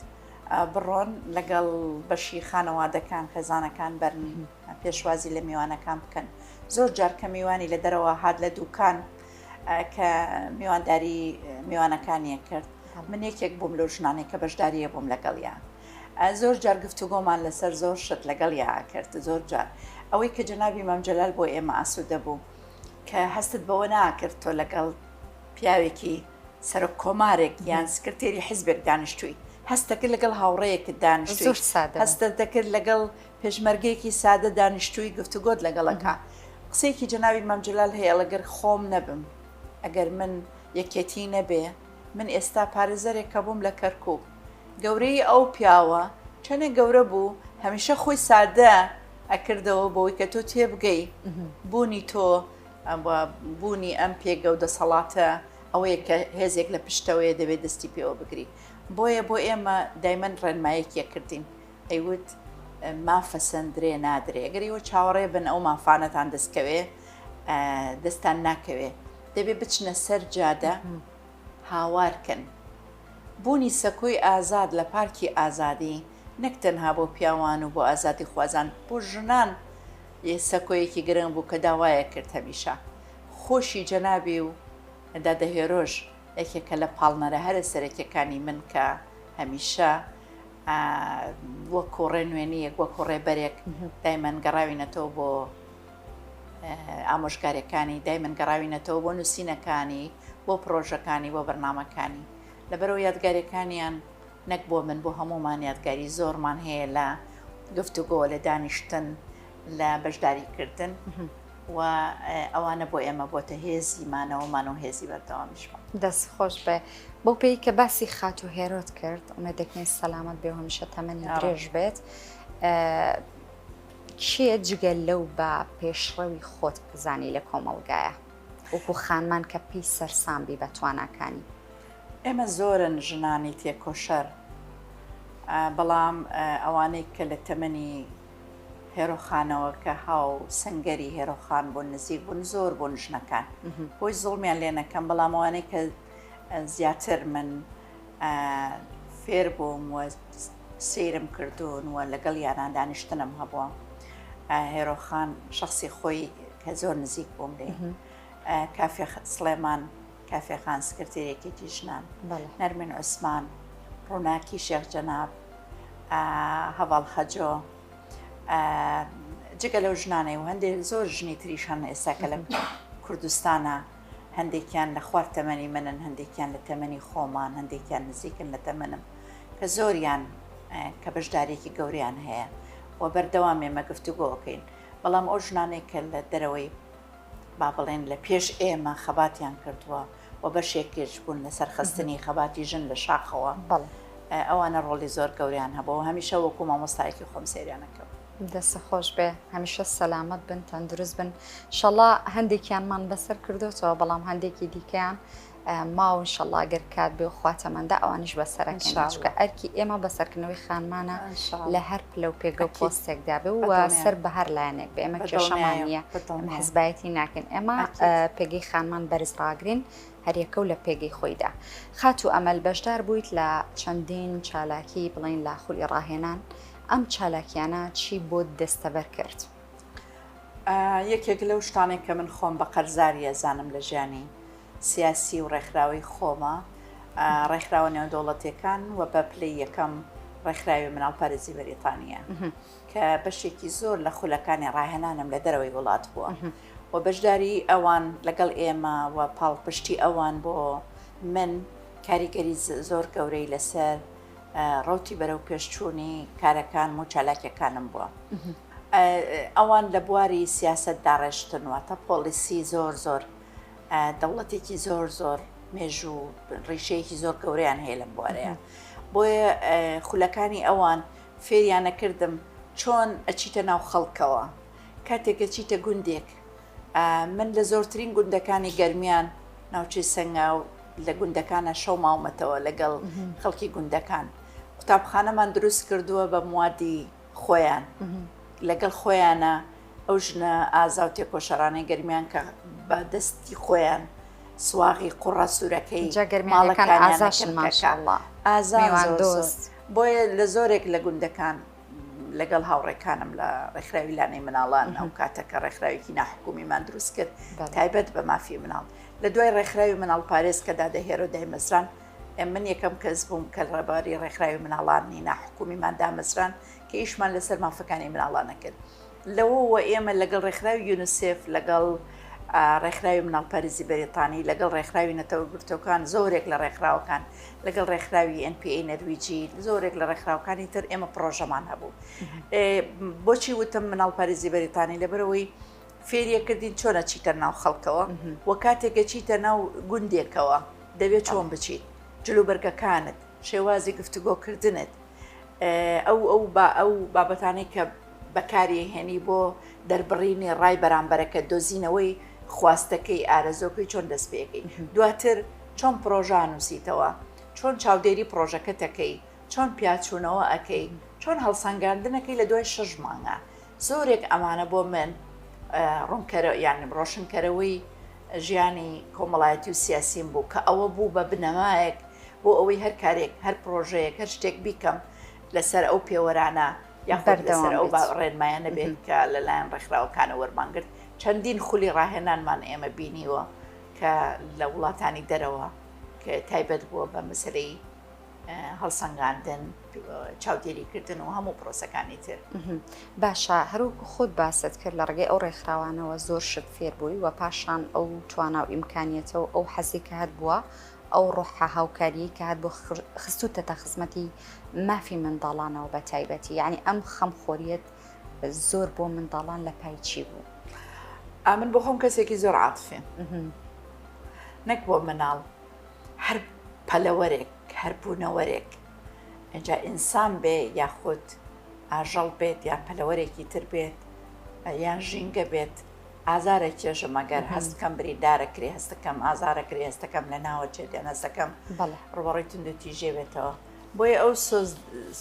بڕۆن لەگەڵ بەشی خانەوادەکان خێزانەکان بەرن پێشوازی لە میوانەکان بکەن زۆر جار کە میوانی لە دەرەوە هات لە دوکان کە میوانداری میوانەکانیە کرد من یەکێک بووم لەو ژنانەی کە بەشداریە بووم لەگەڵیان زۆر جار گفتوگۆمان لەسەر زۆر شت لەگەڵیا کرد زۆر جار ئەوەی کە جەنابی مام جەلال بۆ ئێمە ئاسوودە بوو کە هەستت بەوە ناکرد تۆ لەگەڵ پیاوێکی سەرۆک کۆمارێک یان سکرتێری حیزبێک دانیشتووی هەستەکرد لەگەڵ هاوڕێیەکت دانیشتووی هەستە دەکرد لەگەڵ پێشمەرگەیەکی سادە دانیشتووی گفتوگۆت لەگەڵەکە قسەیەکی جەنابی مام جەلال هەیە ئەگەر خۆم نەبم ئەگەر من یەکێتی نەبێ من ئێستا پارێزەرێک کە بووم لە کەرکوک گەورەی ئەو پیاوە چەنێک گەورە بوو هەمیشە خۆی سادە ئەکردەوە بۆی کە تۆ تێبگەی بوونی تۆ بوونی ئەم پێگە و دەسەڵاتە ئەوەیە کە هێزێک لە پشتەوەیە دەبێت دەستی پێوە بگری بۆیە بۆ ئێمە دایمەن ڕێنمایەکیە کردین ئەیوت مافە سەندرێ نادرێ گەر ئێوە چاوەڕێ بن ئەو مافانەتان دەستکەوێ دەستان ناکەوێ دەبێ بچنە سەر جادە هاوارکەن بوونی سەکۆی ئازاد لە پارکی ئازادی نەک تەنها بۆ پیاوان و بۆ ئازادی خوازان بۆ ژنان سەکۆیەکی گرنگ بوو کە داوایە کرد هەمیشە خۆشی جەنابی و دادە هێرۆش یەکێکە لە پاڵنەرە هەرە سەرەکیەکانی من کە هەمیشە وەکو ڕێنوێنیەک وەکو ڕێبەرێک دایمەن گەڕاوینەتەوە بۆ ئامۆژگاریەکانی دایمەن گەڕاوینەتەوە بۆ نووسینەکانی بۆ پرۆژەکانی بۆ بەرنامەکانی لەبەرەوە یادگاریەکانیان نەک بۆ من بۆ هەمومان یادگاری زۆرمان هەیە لە گفتوگۆ لە دانیشتن لە بەشداریکردن. و ئەوانە بۆ ئێمە بۆتە هێزی مانەوەمان و هێزی بەردەوامیشمان. دەست خۆش بێ. بەو پێی کە باسی خاتوو هێرۆت کرد، ئومێد دەکەین سەلامەت بێ و هەمیشە تەمەنی درێژ بێت. کێ جگە لەو بە پێشڕەوی خۆت ئەزانی لە کۆمەڵگایە؟ وەکو خانمان کە پێی سەرسام بی بە تواناکانی. ئێمە زۆرن ژنانی تێکۆشەر، بەڵام ئەوانەی کە لە تەمەنی هێرۆخانەوە کە هاو سەنگەری هێرۆخان بوون نزیک بوون زۆر بوون ژنەکان بۆی زوڵمیان لێ نەکەم بەڵام ئەوانەی کە زیاتر من فێر بووم و سەیرم کردوون و لەگەڵ یانان دانیشتنم هەبووە هێرۆخان شخصی خۆی کە زۆر نزیک بووم لێ کافێ سڵێمان کافێ خان سکرتێری یەکێتی ژنان نەرمین عوسمان ڕووناکی شێخ جەناب هەڤاڵ خەجۆ جگە لەو ژنانەی و هەندێک زۆر ژنی تریش هەن ئێستا کە لە کوردستانە هەندێکیان لە خوار تەمەنی منن هەندێکیان لە تەمەنی خۆمان هەندێکیان نزیکن لە تەمەنم کە زۆریان کە بەشدارێکی گەوریان هەیە و بەردەوام ئێمە گفتوگۆکەین بەڵام ئەو ژنانێک کە لە دەرەوەی با بڵێن لە پێش ئێمە خەباتیان کردووە و بەشێکیش بوون لە سەرخستنی خەباتی ژن لە شاخەوە ئەوانە ڕۆڵی زۆر گەوریان هەبوو و هەمیشە وەکو مامۆستایەکی خۆم سەیریان ئەکەم. دەست خۆش بێ هەمیشە سەلامەت بن تەندروست بن شەڵا هەندێکیانمان بەسەر کردوتەوە بەڵام هەندێکی دیکەیان ماون شەڵا گەر کات بێ و خوا تەمەندە ئەوانیش بەسەرەکەن چونکە ئەرکی ئێمە بەسەرکردنەوەی خانمانە لە هەر پلە و پێگە و پۆستێکدا بێ و سەر بە هەر لایەنێک بێ ئێمە کێشەمان نییە ئێمە حزبایەتی ناکەین ئێمە پێگەی خانمان بەرز ڕاگرین هەریەکە و لە پێگەی خۆیدا. خاتوو ئەمەل بەشدار بوویت لە چەندین چالاکی بڵێین لە خولی ڕاهێنان ئەم چالاکیانە چی بۆت دەستەبەر کرد؟ یەکێک لەو شتانەی کە من خۆم بە قەرزاری ئەزانم لە ژیانی سیاسی و ڕێکخراوەی خۆمە، ڕێکخراوە نێودەوڵەتیەکان و بە پلەی یەکەم ڕێکخراوی مناڵپارێزی بەریتانییە کە بەشێکی زۆر لە خولەکانی ڕاهێنانم لە دەرەوەی وڵات بووە و بەشداری ئەوان لەگەڵ ئێمە و پاڵپشتی ئەوان بۆ من کاریگەری زۆر گەورەی لەسەر ڕەوتی بەرەو پێشچوونی کارەکانم و چالاکیەکانم بووە. ئەوان لە بواری سیاسەت داڕێژتن واتە پۆڵیسی زۆر زۆر دەوڵەتێکی زۆر زۆر مێژوو ڕیشەیەکی زۆر گەورەیان هەیە لەم بوارەیە بۆیە خولەکانی ئەوان فێریانە کردم چۆن ئەچیتە ناو خەڵکەوە کاتێک ئەچیتە گوندێک من لە زۆرترین گوندەکانی گەرمیان ناوچەی سەنگاو لە گوندەکانە شەو ماومەتەوە لەگەڵ خەڵکی گوندەکان قوتابخانەمان دروست کردووە بە موادی خۆیان لەگەڵ خۆیانە ئەو ژنە ئازا و تێکۆشەرانەی گەرمیان کە بە دەستی خۆیان سواغی قوڕە سوورەکەی ماڵەکانیان ماشاءاللە ئازان دۆست بۆیە لە زۆرێک لە گوندەکان لەگەڵ هاوڕێکانم لە ڕێکخراوی لانەی مناڵان ئەو کاتە کە ڕێکخراوێکی ناحکومیمان دروست کرد تایبەت بە مافی مناڵ لە دوای ڕێکخراوی مناڵ پارێز کە دادە هێرۆ دایمەزران من یەکەم کەس بووم کە ڕێبەری ڕێکخراوی مناڵانی ناحکومیمان دامەزران کە ئیشمان لەسەر مافەکانی مناڵان ئەکرد. لەوەوە ئێمە لەگەڵ ڕێکخراوی یونیسێف، لەگەڵ ڕێکخراوی مناڵپارێزی بەریتانی، لەگەڵ ڕێکخراوی نەتەوەیەکگرتووەکان، زۆرێک لە ڕێکخراوەکان، لەگەڵ ڕێکخراوی NPA نەرویجی، زۆرێک لە ڕێکخراوەکانی تر ئێمە پڕۆژەمان هەبوو. بۆچی وتم مناڵپارێزی بەریتانی؟ لەبەرئەوەی فێریەکردین چۆن ئەچیتە ناو خەڵکەوە و کاتێک ئەچیتە ناو گوندێکەوە دەبێت چۆن بچیت، جلوبەرگەکانت، شێوازی گفتوگۆکردنت، ئەو ئەو با ئەو بابەتانەی کە بەکاری هێنی بۆ دەربڕینی ڕای بەرامبەرەکە دۆزینەوەی خواستەکەی ئارەزۆکەی چۆن دەست پێەکەی دواتر چۆن پرۆژە نووسیتەوە چۆن چاودێری پرۆژەکەتەکەی چۆن پیاچوونەوە ئەەکەی چۆن هەڵسەنگاندنەکەی لە دوای شەش مانگە زۆرێک ئەمانە بۆ من ڕوونکەرە یان ڕۆشنکەرەوەی ژیانی کۆمەڵایەتی و سیاسیم بوو کە ئەوە بوو بە بنەمایەک بۆ ئەوەی هەر کارێک هەر پرۆژەیەک هەر شتێک بیکەم لەسەر ئەو پێوەرانە یاخود لەسەر ئەو ڕێنمایانە بێت کە لەلایەن ڕێکخراوەکانە وەرمانگرت چەندین خولی ڕاهێنانمان ئێمە بینیوە کە لە وڵاتانی دەرەوە کە تایبەت بووە بە مەسەلەی هەڵسەنگاندن، چاودێریکردن و هەموو پرۆسەکانی تر. باشە هەروەکو خۆت باست کرد لە ڕێگەی ئەو ڕێکخراوانەوە زۆر شت فێر بووی و پاشان ئەو توانا و ئیمکانیەتە و ئەو حەزەی کە هەت بووە ئەو ڕۆحە هاوکاریەی کە هەت بووە خستووتەتە خزمەتی مافی منداڵانەوە بە تایبەتی یعنی ئەم خەمخۆریەت زۆر بۆ منداڵان لە پای چی بوو؟ ئەمن بۆ خۆم کەسێکی زۆر عاتفیم نەک بۆ مناڵ هەر پەلەوەرێک هەر بوونەوەرێک ئینجا ئینسان بێ یاخود ئاژەڵ بێت یا پەلەوەرێکی تر بێت یان ژینگە بێت ئازارە کێژم ئەگەر هەست کەم بریندارە کرێ هەستەکەم ئازارە کرێ هەستەکەم لە ناوە چێت یان هەستەکەم ڕوبەڕی تونند و تیژێ بێتەوە بۆیە ئەو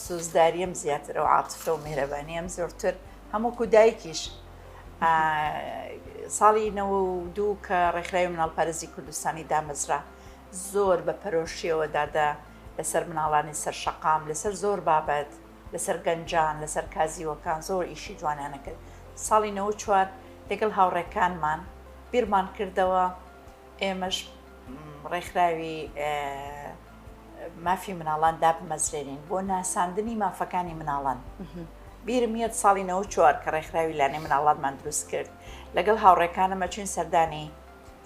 سۆزداریم زیاتر ئەو عاتفە و میهرەبانیم زۆرتر هەمووکو دایکیش ساڵی 92 کە ڕێکخراوی مناڵپارێزی کوردستانی دامەزرا زۆر بە پەرۆشیەوە دادە لەسەر مناڵانی سەر شەقام لەسەر زۆر بابەت لەسەر گەنجان لەسەر کازیوەکان زۆر ئیشی جوانیانە کرد ساڵی 94 لەگەڵ هاوڕێکانمان بیرمان کردەوە ئێمەش ڕێکخراوی مافی مناڵان دابمەزرێنین بۆ ناساندنی مافەکانی مناڵان. بیرم یەت ساڵی 94 کە ڕێکخراوی لانەی مناڵانمان دروست کرد لەگەڵ هاوڕێکانم ئەچوین سەردانی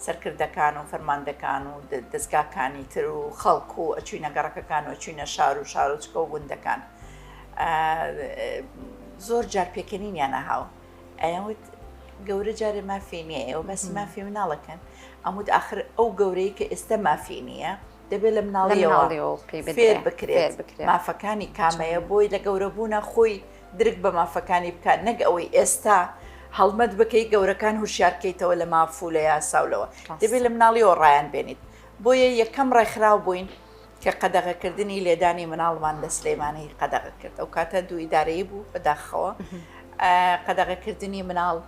سەرکردەکان و فەرماندەکان و دەزگاکانی تر و خەڵک و ئەچوینە گەڕەکەکان و ئەچوینە شار و شارۆچکە و گوندەکان زۆر جار پێکەنینیان ئەهاو ئەیان وت گەورە جارێ مافی نییە ئێوە باسی مافی مناڵەکەن ئەموت ئاخر ئەو گەورەی کە ئێستا مافی نییە دەبێت لە مناڵیەوە فێر بکرێت مافەکانی کامەیە بۆی لە گەورەبوونە خۆی درک بە مافەکانی بکات نەک ئەوەی ئێستا هەڵمەت بکەی گەورەکان هوشیارکەیتەوە لە ماف و لە یاسا و لەوە دەبێت لە مناڵیەوە ڕایان بێنیت بۆیە یەکەم ڕێکخراو بووین کە قەدەغەکردنی لێدانی مناڵمان لە سلەیمانی قەدەغە کرد ئەو کاتە دوو ئیدارەیی بوو بەداخەوە قەدەغەکردنی مناڵ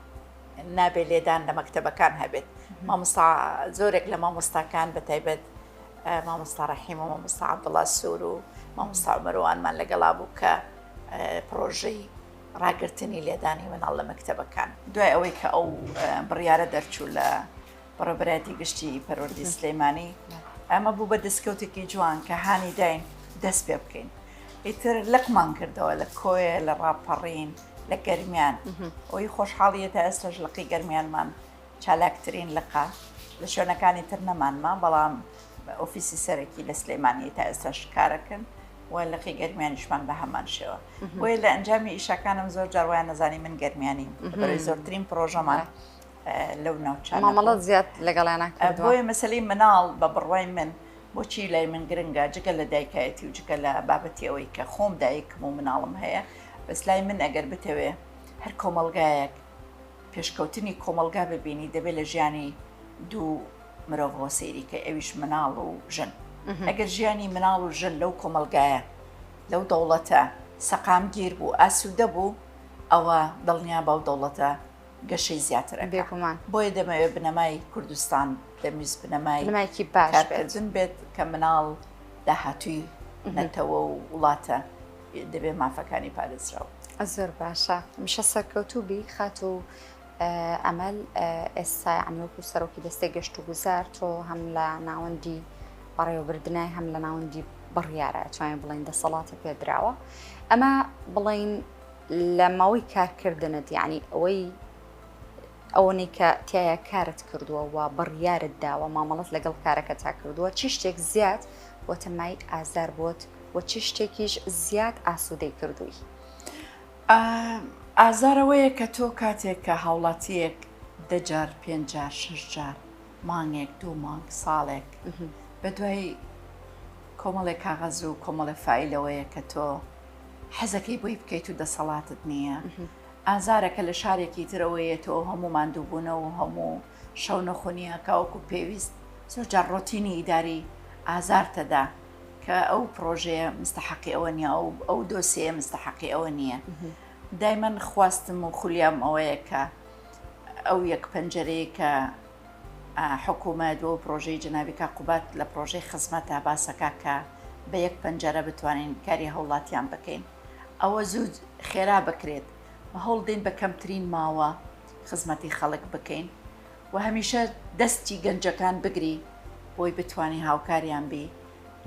نابێت لێدان لە مەکتەبەکان هەبێت مامۆستا زۆرێک لە مامۆستاکان بە تایبەت مامۆستا ڕەحیم و مامۆستا عەبدوڵا سوور و مامۆستا عومەروانمان لەگەڵا بوو کە پڕۆژەی ڕاگرتنی لێدانی مناڵ لە مەکتەبەکان. دوای ئەوەی کە ئەو بڕیارە دەرچوو لە بەڕێوەبەرایەتی گشتی پەروەردەی سلێمانی، ئەمە بوو بە دەستکەوتێکی جوان کە هانی داین دەست پێ بکەین. ئیتر لقمان کردەوە لە کۆیە، لە ڕاپەڕین، لە گەرمیان. ئەوەی خۆشحاڵییە تا ئێستاش لقی گەرمیانمان چالاکترین لقە، لە شوێنەکانی تر نەمانما، بەڵام ئۆفیسی سەرەکی لە سلێمانی تا ئێستاش کارەکەن و لقی گەرمیانیشمان بە هەمان شێوە. بۆیە لە ئەنجامی ئیشەکانم زۆر جار وایان نەزانی من گەرمیانیم، لەبەرئەوەی زۆرترین پڕۆژەمان لەو ناوچانە مامەڵەت زیاد لەگەڵیانا کردووە. بۆیە مەسەلەی مناڵ بە بڕوای من بۆچی لای من گرنگە جگە لە دایکایەتی و جگە لە بابەتی ئەوەی کە خۆم دایکم و مناڵم هەیە بەس لای من ئەگەر بتەوێ هەر کۆمەڵگایەک پێشکەوتنی کۆمەڵگا ببینی دەبێت لە ژیانی دوو مرۆڤەوە سەیری کەی ئەویش مناڵ و ژن ئەگەر ژیانی مناڵ و ژن لەو کۆمەڵگایە لەو دەوڵەتە سەقامگیر بوو ئاسوودە بوو ئەوە دڵنیا بە ئەو دەوڵەتە گەشەی زیاتر ئەکا بێگومان بۆیە دەمەوێت بنەمای کوردستان دەمویست بنەمای بنەمایەکی باش بێت کارکردن بێت کە مناڵ داهاتووی نەتەوە و وڵاتە دەبێ مافەکانی پارێزراو. زۆر باشە هەمیشە سەرکەوتوو بی خاتوو ئەمەل ئێستا یعنی وەکو سەرۆکی دەستەی گەشت و گوزار تۆ هەم لە ناوەندی بەڕێوەبردنای هەم لە ناوەندی بڕیارە توانین بڵین دەسەڵاتە پێدراوە ئەمە بڵین لە ماوەی کارکردنت یعنی ئەوەی ئەوەنەی کە تایە کارت کردووە و بڕیارت داوە مامەڵەت لەگەڵ کارەکەتا کردووە چی شتێک زیاد بۆتە مای ئازار بۆت و چ شتێکیش زیاد ئاسوودەی کردووی؟ ئازار ئەوەیە کە تۆ کاتێک کە هاوڵاتییەک دە جار، پێنج جار، شەش جار، مانگێک، دوو مانگ، ساڵێک بە دوای کۆمەڵێک کاغەز و کۆمەڵێ فایلەوەیە کە تۆ حەزەکەی بۆی بکەیت و دەسەڵاتت نییە. ئازارە کە لە شارێکی ترەوەیە تۆ هەموو ماندووبوونە و هەموو شەونەخونییە کە وەکو پێویست زۆر جار ڕۆتینی ئیداری ئازارتەدا. کە ئەو پڕۆژەیە مستەحەقی ئەوە نییە ئەو ئەو دۆسیەیە مستەحەقی ئەوە نییە دایمەن خواستم و خولیام ئەوەیە کە ئەو یەک پەنجەرەیە کە حکوومەت و پرۆژەی جەنابی کاک قوباد لە پرۆژەی خزمەتە باسەکە کە بە یەک پەنجەرە بتوانین کاری هاوڵاتیان بکەین ئەوە زوو خێرا بکرێت و هەوڵدەین بە کەمترین ماوە خزمەتی خەڵک بکەین و هەمیشە دەستی گەنجەکان بگری بۆی بتوانی هاوکاریان بی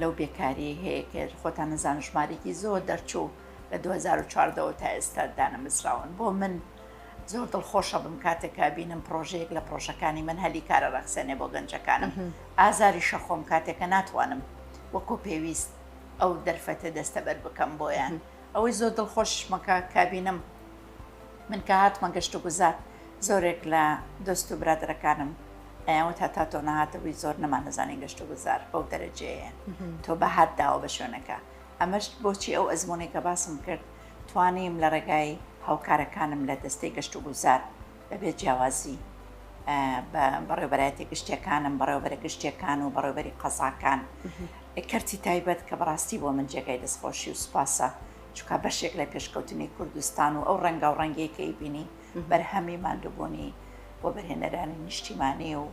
لەو بێکاریەی هەیە کە خۆتان نەزان ژمارێکی زۆر دەرچوو لە 2014 ەوە تا ئێستا دانەمەزراون بۆ من زۆر دڵخۆشە بم کاتێک کە بینم پرۆژەیەک لە پرۆژەکانی من هەلی کارە ڕەخسێنێ بۆ گەنجەکانم ئازاریشە خۆم کاتێکە ناتوانم وەکو پێویست ئەو دەرفەتە دەستەبەر بکەم بۆیان ئەوەی زۆر دڵخۆشمەکە کابینم من کە هاتمە گەشت و گوزار. زۆرێک لە دۆست و برادەرەکانم ئەیانوت هەتا تۆ نەهاتبووی زۆر نەمانەزانی گەشتوگوزار بەو دەرەجەیە تۆ بەهات داوە بە شوێنەکە. ئەمەش بۆچی ئەو ئەزموونەی کە باسم کرد توانیم لە ڕێگای هاوکارەکانم لە دەستەی گەشتوگوزار بەبێ جیاوازی بە بەڕێوەبەرایەتیە گشتیەکانم، بەڕێوەبەرە گشتیەکان و بەڕێوەبەری قەزاکان، کەرتی تایبەت کە بەڕاستی بۆ من جێگای دەستخۆشی و سوپاسە، چونکە بەشێک لە پێشکەوتنی کوردستان و ئەو ڕەنگاو ڕەنگەی کە ئەیبینی بەرهەمی ماندووبوونی وەبەرهێنەرانی نیشتیمانی و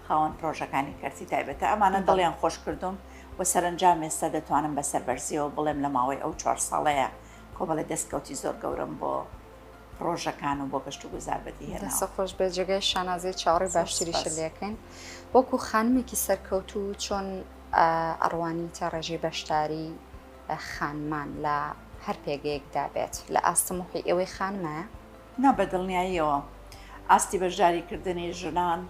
خاوەن پرۆژەکانی کەرتی تایبەتە، ئەمانە دڵیان خۆش کردووم و سەرەنجام ئێستا دەتوانم بە سەربەرزیەوە بڵێم لە ماوەی ئەو چوار ساڵەیە کۆمەڵێ دەستکەوتی زۆر گەورەم بۆ پڕۆژەکان و بۆ گەشتوگوزار بەدیهێناوە. دەستت خۆش بێت جێگای شانازیە چاوەڕێی زۆر باشتریشت سوپاس. لێکەین. وەکو خانمێکی سەرکەوتوو چۆن ئەڕوانیتە ڕێژەی بەشداری خانمان لە هەر پێگەیەکدا بێت لە ئاست تموحی ئێوەی خانمایە؟ نا بە دڵنیاییەوە ئاستی بەشداریکردنی ژنان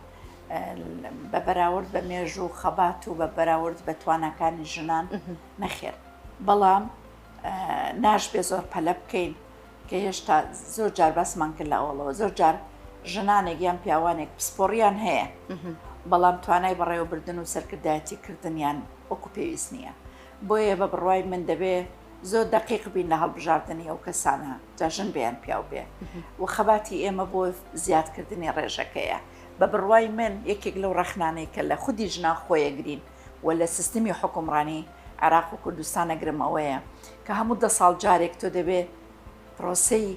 بە بەراورد بە مێژوو و خەبات و بە بەراورد بە تواناکانی ژنان نەخێر بەڵام ناشبێ زۆر پەلە بکەین کە هێشتا زۆر جار باسمان کرد لە ئەوڵەوە زۆر جار ژنانێک یان پیاوانێک پسپۆڕیان هەیە بەڵام توانای بەڕێوەبردن و سەرکردایەتی کردنیان وەکو پێویست نییە بۆیە بە بڕوای من دەبێ زۆر دەقیق بین لە هەڵبژاردنی ئەو کەسانە جا ژن بێ یان پیاو بێ و خەباتی ئێمە بۆ زیادکردنی ڕێژەکەیە بە بڕوای من یەکێک لەو ڕەخنانەی کە لە خودی ژنان خۆیەگرین و لە سیستمی حوکمڕانی عێراق و کوردستان ئەگرم ئەوەیە کە هەموو دە ساڵ جارێک تۆ دەبێ پرۆسەی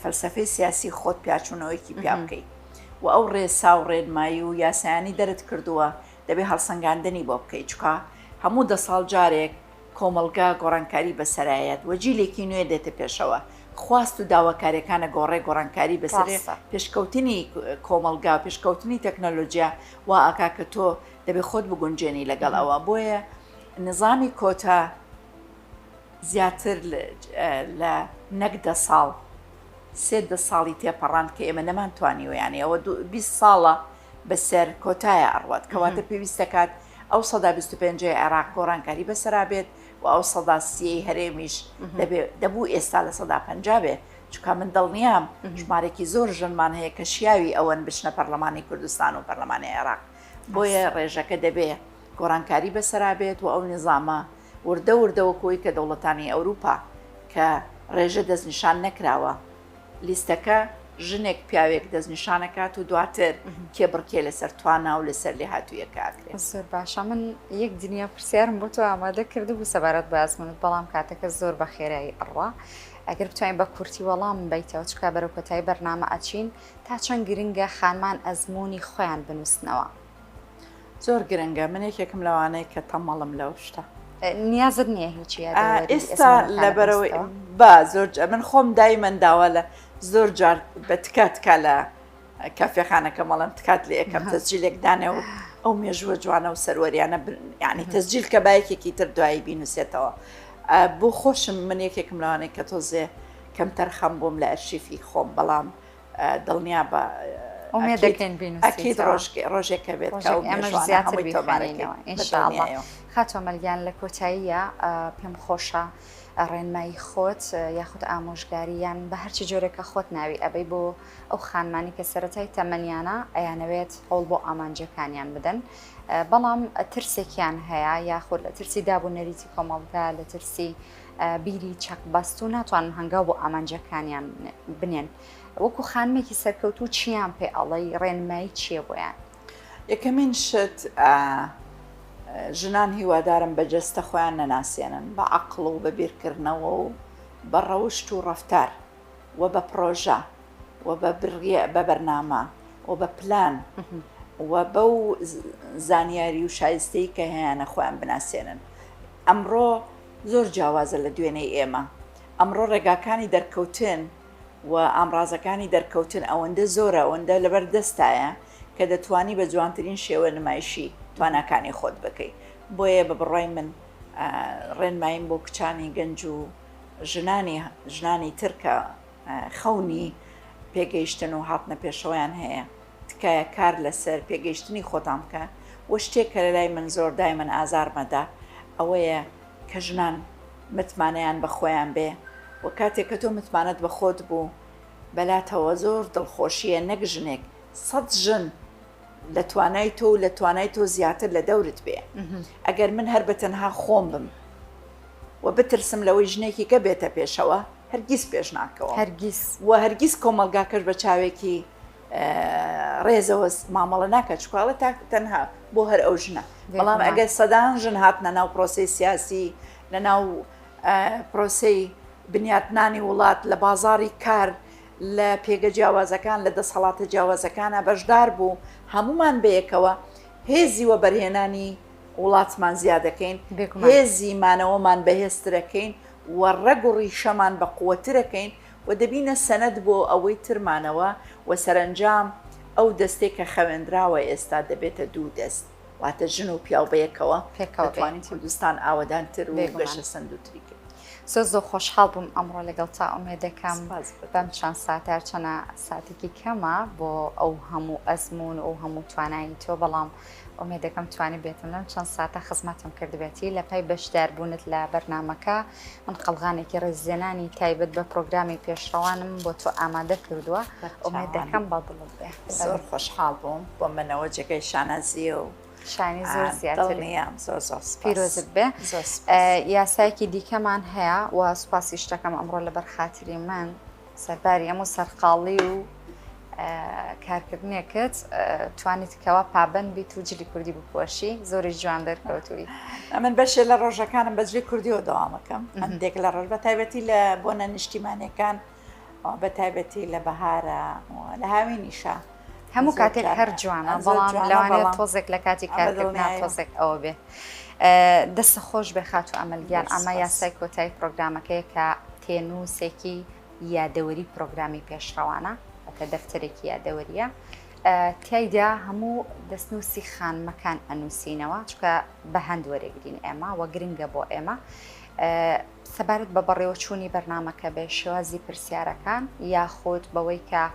فەلسەفەی سیاسی خۆت پیاچوونەوەیەکی پیا بکەیت و ئەو ڕێسا و ڕێنمایی و یاسایانی دەرت کردووە دەبێ هەڵسەنگاندنی بۆ بکەیت چکا هەموو دە ساڵ جارێک کۆمەڵگا گۆڕانکاری بەسەرایەت و جیلێکی نوێ دێتە پێشەوە، خواست و داواکاریەکان ئەگۆڕێ، گۆڕانکاری بەسەر ڕاستە. پێشکەوتنی کۆمەڵگا و پێشکەوتنی تەکنەلۆجیا وا ئەکا کە تۆ دەبێ خۆت بگونجێنی لەگەڵ ئەوە، بۆیە نزامی کۆتا زیاتر لە نەک دە ساڵ سێ دە ساڵی تێپەڕاند کە ئێمە نەمانتوانیوە یانی ئەوە 20 ساڵە بەسەر کۆتایە ئەڕوات کەواتە پێویست دەکات ئەو سەدا 25 ی عێراق گۆڕانکاری بەسەرا بێت و ئەو سەدا سیەی هەرێمیش دەبێ دەبوو ئێستا لە سەدا 50 بێ چونکە من دڵنیام ژمارێکی زۆر ژنمان هەیە کە شیاوی ئەوەن بچنە پەرلەمانی کوردستان و پەرلەمانی عێراق بۆیە ڕێژەکە دەبێ گۆڕانکاری بەسەرا بێت و ئەو نیزامە وردە وردە وەکو ئەوەی کە دەوڵەتانی ئەوروپا کە ڕێژە دەستنیشان نەکراوە لیستەکە ژنێک پیاوێک دەستنیشان ئەکات و دواتر کێبڕکێ لەسەر توانا و لەسەر لێهاتوویەکە ئەکرێت. زۆر باشە من یەک دنیا پرسیارم بۆ تۆ ئامادە کردبوو سەبارەت بە ئەزموونت بەڵام کاتەکە زۆر بە خێرایی ئەڕوا ئەگەر بتوانین بە کورتی وەڵام بەیتەوە چکا بەرەو کۆتایی بەرنامە ئەچین تا چەند گرنگە خانمان ئەزموونی خۆیان بنووسنەوە؟ زۆر گرنگە من یەکێکم لەوانەی کە تەمەڵم لەو شتە. نیازت نییە هیچ یادەوەری ئێستا ئەزموونەکانت لەبەرەوەی بنووسیتەوە؟ با زۆر جار من خۆم دایمەن داوا لە زۆر جار بە تکا تکا لە کافێخانەکەم ئەڵێم تکات لێ ئەکەم تەسجیلێک دانێ و ئەو مێژووە جوانە و سەروەریانە یعنی تەسجیل کە با یەکێکی تر دوایی بینووسێتەوە بۆ خۆشم من یەکێکم لەوانەی کە تۆزێ کەمتەرخەم بووم لە ئەرشیفی خۆم بەڵام دڵنیا بە ئومێد دەکەین ئەکید بینووسیتەوە. ڕۆژێک کە بێت کە ڕۆژێک ئەو ئێمەش مێژوانە زیاتر هەمووی تۆمارەکەین بیخوێنینەوە بە ئینشاءاللە. دڵنیایەوە. خاتوو ئەمەل گیان لە کۆتاییە پێم خۆشە ڕێنمایی خۆت یاخود ئامۆژگاری یان بە هەرچی جۆرێک کە خۆت ناوی ئەبەی بۆ ئەو خانمانی کە سەرەتای تەمەنیانە ئەیانەوێت هەوڵ بۆ ئامانجەکانیان بدەن بەڵام ترسێکیان هەیە یاخود لە ترسی داب و نەریتی کۆمەڵگا لە ترسی بیری چەق بەستوو ناتوانن هەنگاو بۆ ئامانجەکانیان بنێن وەکو خانمێکی سەرکەوتوو چیان پێ ئەڵێی ڕێنمایی چییە بۆیان؟ یەکەمین شت ژنان هیوادارم بە جەستە خۆیان نەناسێنن، بە عەقڵ و بە بیرکردنەوە و بە ڕەوشت و ڕەفتار و بە پڕۆژە و بە بە بەرنامە و بە پلان و بەو زانیاری و شایستەی کە هەیانە خۆیان بناسێنن. ئەمڕۆ زۆر جیاوازە لە دوێنێی ئێمە. ئەمڕۆ ڕێگاکانی دەرکەوتن و ئامڕازەکانی دەرکەوتن ئەوەندە زۆرە، ئەوەندە لەبەر دەستایە کە دەتوانی بە جوانترین شێوە نمایشی تواناکانی خۆت بکەی. بۆیە بە بڕوای من ڕێنماییم بۆ کچانی گەنج و ژنانی ژنانی تر کە خەونی پێگەیشتن و هاتنە پێشەوەیان هەیە، تکایە کار لەسەر پێگەیشتنی خۆتان بکەن و شتێک کە لەلای من زۆر دایمەن ئازارمەدا ئەوەیە کە ژنان متمانەیان بە خۆیان بێ و کاتێک کە تۆ متمانەت بە خۆت بوو. بەلاتەوە زۆر دڵخۆشییە نەک ژنێک، سەت ژن لە توانای تۆ و لە توانای تۆ زیاتر لە دەورت بێ. ئەگەر من هەر بە تەنها خۆم بم و بترسم لەوەی ژنێکی کە بێتە پێشەوە، هەرگیز پێش ناکەوم. هەرگیز. و هەرگیز کۆمەڵگاکەش بە چاوێکی ڕێزەوە مامەڵە ناکات، چونکە ئەڵێ تا تەنها بۆ هەر ئەو ژنە. بەڵام ئەگەر سەدان ژن هاتنە ناو پرۆسەی سیاسی، لە ناو پرۆسەی بنیاتنانی وڵات، لە بازاڕی کار، لە پێگە جیاوازەکان، لە دەسەڵاتە جیاوازەکانا بەشدار بوو، هەموومان بەیەکەوە هێزی وەبەرهێنانی وڵاتمان زیادەکەین، هێزی مانەوەمان بەهێزترەکەین و ڕەگ و ڕیشەمان بە قوەترەکەین و دەبینە سەنەد بۆ ئەوەی ترمانەوە و سەرەنجام ئەو دەستەی کە خەوێنراوە ئێستا دەبێتە دوو دەست. واتە ژن و پیاو بەیەکەوە دەتوانین کوردستان ئاوەدانتر و گەشەسەندووتری کەین. زۆر زۆر خۆشحاڵ بووم ئەمڕۆ لەگەڵ تا ئومێدەکەم بەم چەند ساتە هەرچەنە ساتێکی کەمە بۆ ئەو هەموو ئەزموون و هەموو توانایی تۆ بەڵام ئومێدەکەم توانی بێتم لەم چەند ساتە خزمەتم کردبێتی لە پای بەشداربوونت لە بەرنامەکە من قەڵغانێکی ڕێزلێنانی تایبەت بە پرۆگرامی پێشڕەوانم بۆ تۆ ئامادە کردووە ئومێد دەکەم بە دڵت بێ. زۆر خۆشحاڵ بووم بۆ منەوە جێگای شانازیە و شانی زۆر زیاتر دڵنیام زۆر زۆر سپاس. پیرۆزت بێ. زۆر سپاس. یاسایەکی دیکەمان هەیە و سوپاسیش دەکەم ئەمڕۆ لەبەر خاتری من سەرباری ئەم و سەرقاڵی و کارکردنێکت توانیت کەوا پابەند بیت و جلی کوردی بپۆشی زۆری جوان دەرکەوتووی. ئەمن بەشێ لە ڕۆژەکانم بە جلی کوردیەوە دەوامەکەم هەندێک لە ڕۆژ بە تایبەتی لە بۆنە نیشتیمانیەکان بە تایبەتی لە بەهارە لە هاوینیشە هەموو کاتێک هەر جوانە بەڵام لەوانەیە تۆزێک لە کاتی کارکردنا تۆزێک ئەوە بێ. دەست خۆش بێ خاتوو ئەمەل گیان ئەمە یاسای کۆتایی پرۆگرامەکەیە کە تێنووسێکی یادەوەری پرۆگرامی پێشڕەوانە واتە دەفتەرێکی یادەوەریە تیایدا هەموو دەستنووسی خانمەکان ئەنووسینەوە چکە بە هەند وەرەگرین ئێمە وە گرنگە بۆ ئێمە سەبارەت بە بەڕێوەچوونی بەرنمەکە بێ شێوازی پرسیارەکان یاخود بەوەی کە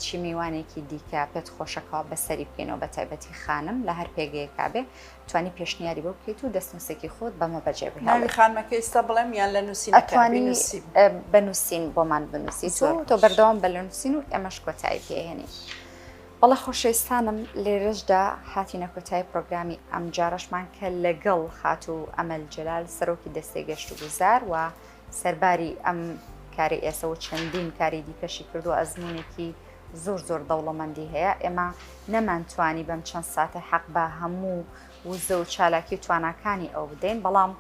چی میوانێکی دیکە پێت خۆشەکەەوە بەسەری بکەینەوە بە تایبەتی خانم لە هەر پێگەیەکا بێ توانی پێشنیاری بۆ بکەیت و دەستنووسێکی خۆت بەمە بەجێ بهێڵیت. ناوی خانمەکە ئیستا بڵێم یان لە نووسینەکە ئەتوانی بینووسیم؟ بە نووسین بۆمان بنووسیت زۆر و تۆ باش. بەردەوام بە لە نووسین و ئێمەش کۆتایی پێهێنین. بەڵێ خۆشەویستانم لێرەشدا هاتینە کۆتایی پرۆگرامی ئەمجارەشمان کە لەگەڵ خاتوو ئەمەل جەلال سەرۆکی دەستەی گەشتوگوزار و سەرباری ئەم کارەی ئێسە و چەندین کاری دیکەشی کردووە ئەزموونێکی زۆر زۆر دەوڵەمەندی هەیە، ئێمە نەمانتوانی بەم چەند ساتە حەق بە هەموو وزە و چالاکی و تواناکانی ئەو بدەین، بەڵام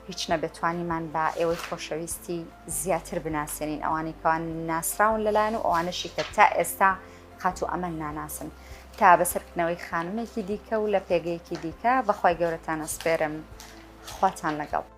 هیچ نەبێت توانیمان بە ئێوەی خۆشەویستی زیاتر بناسێنین، ئەوانەی کەوا ناسراون لەلایەن و ئەوانەشی کە تا ئێستا خاتوو ئەمەل ناناسن. تا بەسەرکردنەوەی خانمێکی دیکە و لە پێگەیەکی دیکە بە خوای گەورەتان ئەسپێرم. خواتان لەگەڵ.